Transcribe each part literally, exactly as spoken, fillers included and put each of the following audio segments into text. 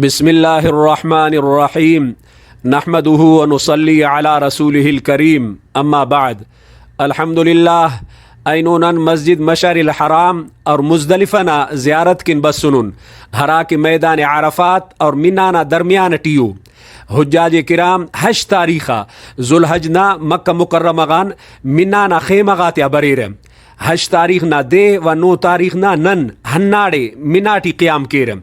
بسم اللہ الرحمن الرحیم۔ نحمده ونصلی علی رسوله الکریم۔ اما بعد۔ الحمدللہ، اینو نن مسجد مشعر الحرام اور مزدلفہ نا زیارت کن بسنن، ہرا کہ میدان عرفات اور منیٰ نا درمیان ٹی ءُ۔ حجاج کرام ہشت تاریخ آ ذوالحج نا مکہ مکرمہ غان منیٰ نا خیمہ غاتیا بریرہ۔ ہشت تاریخ نا دے و نو تاریخ نا نن ہنداڑے منیٰ ٹی قیام کیرہ۔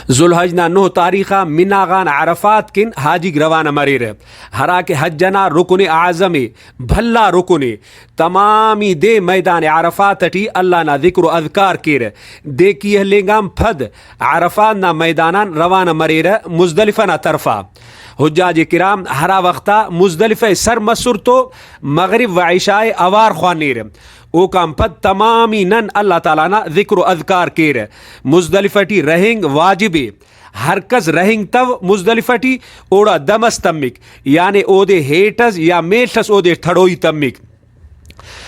ذوالحج نا نہہ تاریخ آ منیٰ غان عرفات کن حاجیک روانہ مریرہ، ہرا کہ حج ئنا رکن اعظم ءِ، بھلا رکن ءِ۔ تمامی دے میدان عرفات ٹی اللہ نا ذکر و اذکار کیرہ۔ دے کی ہلینگ آن پد عرفات نا میدان آن روانہ مریرہ مزدلفہ نا طرفا۔ حجاج کرام ہرا وخت آ مزدلفہ ءِ سر مسر تو مغرب و عشاء ءِ اوار خوانیرہ۔ اوکان پد تمامی نن اللہ تعالیٰ نا ذکر و اذکار کیرہ۔ مزدلفہ ٹی رہینگ واجب ءِ۔ ہر کس رہینگتو مزدلفہ ٹی، اوڑا دم اس تمک، یعنی اودے ہیٹ اس یا میڷ اس اودے تھڑوئی تمک۔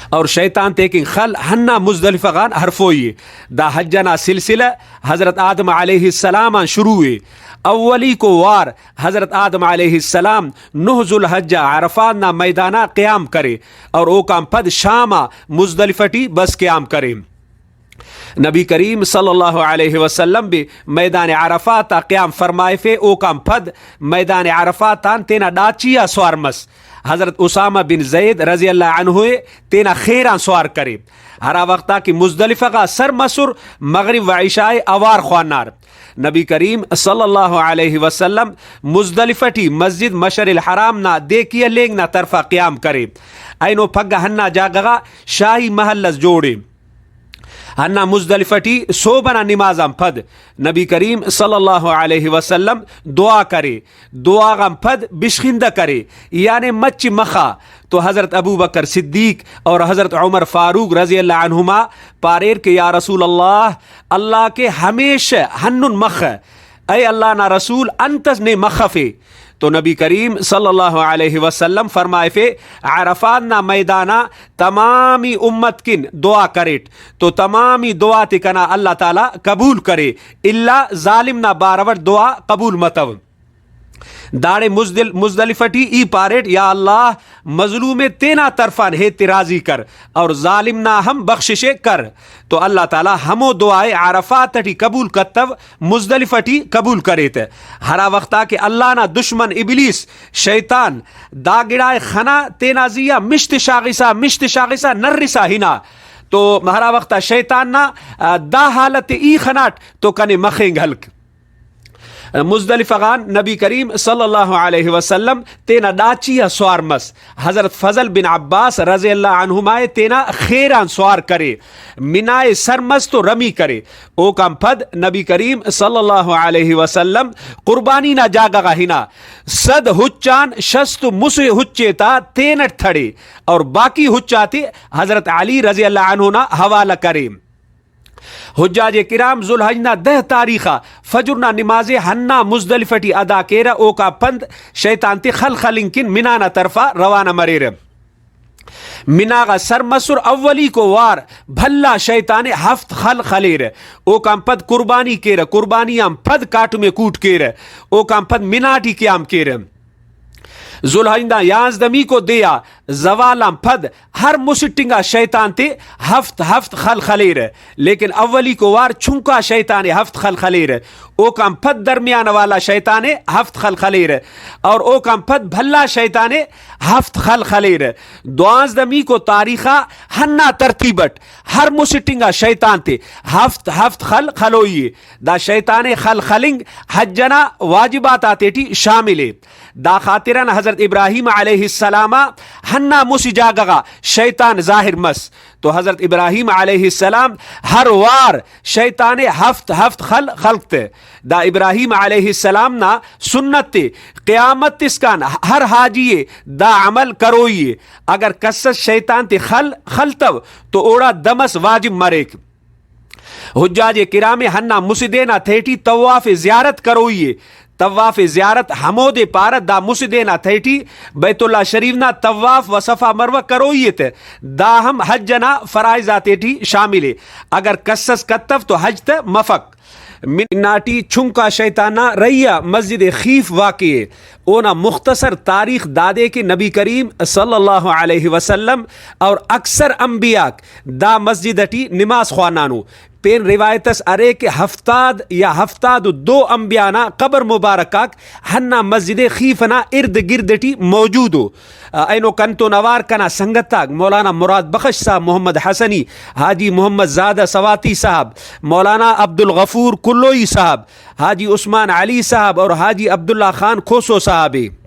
اور شیطان تیکن خل ہندا مزدلفہ غان ہرفوئی ءِ۔ دا حج ئنا سلسلہ حضرت آدم علیہ السلام آن شروع ءِ۔ اولیکو وار حضرت آدم علیہ السلام نہہ ذوالحج آ عرفات نا میدان آ قیام کرے اور اوکان پد شام آ مزدلفہ ٹی بس قیام کرے۔ نبی کریم صلی اللہ علیہ وسلم بھی میدان عرفات آ قیام فرمائفے، اوکان پد میدان عرفات آن تینا ڈاچی آ سوار مس۔ حضرت اسامہ بن زید رضی اللہ عنہ ءِ تینا خیر آن سوار کرے۔ ہرا وخت آ کہ مزدلفہ غا سر مسر، مغرب و عشاء ءِ اوار خوانار۔ نبی کریم صلی اللہ علیہ وسلم مزدلفہ ٹی مسجد مشعر الحرام نا دے کی ہلینگ نا طرفا قیام کرے۔ اینو پگہ ہندا جاگہ غا شاہی محل اس جوڑ ءِ۔ ہندا مزدلفہ ٹی صحب ئنا نماز آن پد نبی کریم صلی اللہ علیہ وسلم دعا کرے، دعا غان پد بشخندہ کرے، یعنی مچ مخا۔ تو حضرت ابوبکر صدیق اور حضرت عمر فاروق رضی اللہ عنہما پاریر کہ یا رسول اللہ، اللہ کے ہمیشہ ہندن مخہ، اے اللہ نا رسول، انت اس نے مخفے؟ تو نبی کریم صلی اللہ علیہ وسلم فرمائفے، عرفات نا میدان آ تمامی امت کن دعا کریٹ، تو تمامی دعا تے کنا اللہ تعالیٰ قبول کرے، الا ظالم نا بارو اٹ دعا قبول متو۔ داڑے مزدل-، مزدلفہ ٹی ای پاریٹ، یا اللہ، مظلوم ءِ تینا طرفان ہیت تے راضی کر اور ظالم نا ہم بخشش ءِ کر۔ تو اللہ تعالیٰ ہمو دعا ءِ عرفات ٹی قبول کتو، مزدلفہ ٹی قبول کرے تہ۔ ہرا وخت آ کہ اللہ نا دشمن ابلیس، شیطان، دا گڑا ءِ خنا تینا زی آ مشت شاغسا، مشت شاغسا نرسا ہنا، تو ہرا وخت آ شیطان نا، آ، دا حالت ءِ ای خناٹ تو کنے مخینگ ہلک۔ مزدلفہ غان نبی کریم صلی اللہ علیہ وسلم تینا ڈاچی آ سوار مس۔ حضرت فضل بن عباس رضی اللہ عنہما ءِ تینا خیر آن سوار کرے، منیٰ ءِ سر مس تو رمی کرے۔ اوکان پد نبی کریم صلی اللہ علیہ وسلم قربانی نا جاگہ غا ہنا، صد ہچ آن شست و مسہ ہچ ءِ تا تینٹ تھڑے اور باقی ہچ آتے حضرت علی رضی اللہ عنہ نا حوالہ کرے۔ حجاج کرام، ذوالحج نا دہ تاریخ آ فجر نا نماز ءِ ہندا مزدلفہ ٹی ادا کیرہ، اوکان پد شیطان تے خل خلنگ کن منیٰ نا طرفا روانہ مریرہ۔ منیٰ غا سر مسر، اولیکو وار بھلا شیطان ءِ ہفت خل خلیرہ، اوکان پد قربانی کیرہ، قربانی آن پد کاٹم ءِ کوٹ کیرہ، اوکان پد منیٰ ٹی قیام کیرہ۔ ذوالحج نا یانزدہ میکو دے آ زوال آن پد ہر مسٹ انگا شیطان تے ہفت ہفت خل خلیرہ، لیکن اولیکو وار چنکا شیطان ءِ ہفت خل خلیرہ، اوکان پد درمیانہ والا شیطان ءِ ہفت خل خلیرہ، اور اوکان پد بھلا شیطان ءِ ہفت خل خلیرہ۔ دوانزدہ میکو تاریخ آ ہندا ترتیب اٹ ہر مسٹ انگا شیطان تے ہفت ہفت خل خلوئی ءِ۔ دا شیطان ءِ خل خلنگ حج ئنا واجبات آتیٹی شامل ءِ۔ دا خاطران حضرت ابراہیم علیہ السلام آ ہندا مسہ جاگہ غا شیطان ظاہر مس، تو حضرت ابراہیم علیہ السلام ہر وار شیطان ءِ ہفت ہفت خل خلک تہ۔ دا ابراہیم علیہ السلام نا سنت ءِ، قیامت اسکان ہر حاجی ءِ دا عمل کروئی ءِ۔ اگر کس اس شیطان تے خل خلتو تو اوڑا دم اس واجب مریک۔ حجاج کرام، ہندا مسہ دے نا تہٹی طواف زیارت کروئی ءِ۔ طواف زیارت ہمودے پارہ، دا مسہ دے نا تہٹی بیت اللہ شریف نا طواف و صفا مروہ کروئی ءِ تہ۔ دا ہم حج ئنا فرائض آتیٹی شامل ءِ۔ اگر کس اس کتو تو حج تہ مفک۔ من ناٹی چنکا شیطان نا رہی آ مسجد خیف واقع ءِ۔ اونا مختصر تاریخ دادے کہ نبی کریم صلی اللہ علیہ وسلم اور اکثر انبیاء دا مسجد ٹی نماز خوانانو۔ پین روایت اس ارے کہ ہفتاد یا ہفتاد و دو انبیاء نا قبر مبارک آک ہندا مسجد خیف ئنا ارد گرد ٹی موجود ءُ۔ اینو کنتون اوار کنا سنگت آک مولانا مراد بخش صاحب محمد حسنی، حاجی محمد زادہ سواتی صاحب، مولانا عبدالغفور کلوئی صاحب، حاجی عثمان علی صاحب اور حاجی عبداللہ خان کھوسو صاحب ءِ۔